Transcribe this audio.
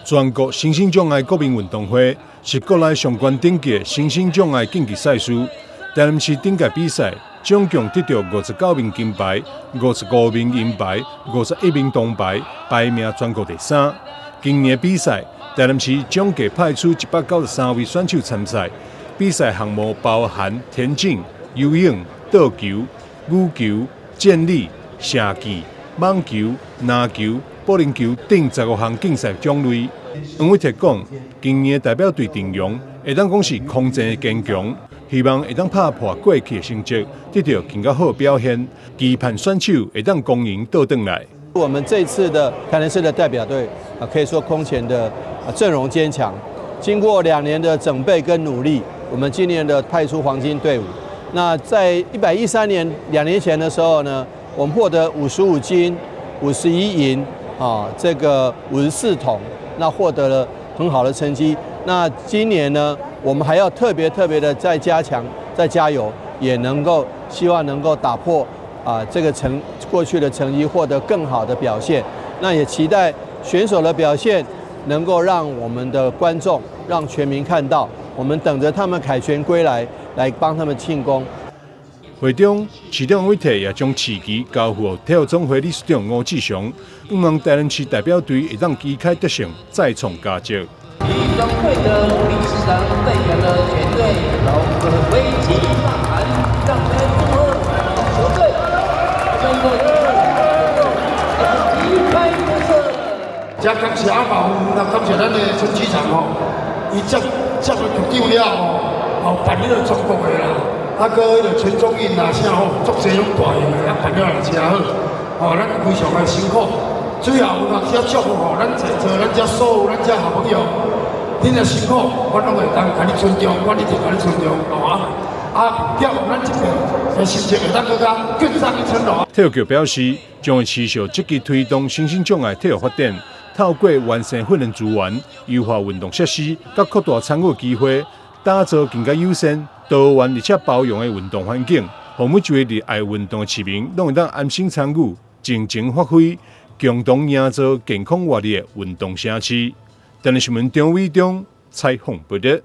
全國身心障礙國民運動會是國內上懸等級的身心障礙競技賽事。台南市頂屆比賽總共得著59面金牌、55面銀牌、51面銅牌，排名全國第三。今年比賽，台南市總計派出193位選手參賽，比賽項目包含田徑、游泳、桌球、羽球、健力、射擊、網球、籃球、保齡球等15項競賽種類。黃偉哲講，今年代表隊陣容會當講是空前的堅強，希望會當拍破過去的成績，得著更較好表現，期盼選手會當光榮倒轉來。我們這次的台南市的代表隊啊，可以說空前的陣容堅強。經過2年的準備跟努力，我們今年的派出黃金隊伍。那在113年2年前的時候呢，我們獲得55金、51銀啊，這個54銅，那獲得了很好的成績。那今年呢，我們還要特別特別的再加強、再加油，也能夠希望能夠打破啊這個成過去的成績，獲得更好的表現。那也期待選手的表現能夠讓我們的觀眾、讓全民看到。我們等着他們凱旋歸來，來幫他們慶功。會中，市長黃偉哲也將市旗交付體育總會理事長吳志雄，向望台南市代表隊會當旗開得勝，再創佳績。體育總會的理事長代表了全隊，龍哥揮旗吶喊，讓我們祝賀球隊，中國旗開得勝。真感謝阿毛，那感謝咱的陳局長吼，伊接接了局長了後，哦辦彼个全國的啦，啊閣彼个陳忠印啊啥吼，足濟攏大型的，啊辦了也誠好，吼咱非常的辛苦。最後有當時祝福吼，咱在座咱遮所有咱遮好朋友，恁若辛苦，我攏會當共你尊重，我一定共你尊重，吼啊！啊，叫咱這邊的心情會當閣較更上一層樓。體育局表示，將會持續積極推動身心障礙體育發展，透過完善訓練資源、優化運動設施，佮擴大參與機會，打造更加友善、多元而且包容的運動環境，予每一位熱愛運動的市民攏會當安心參與，盡情發揮，共同營造健康活力的運動城市。台南新聞張偉中採訪報導。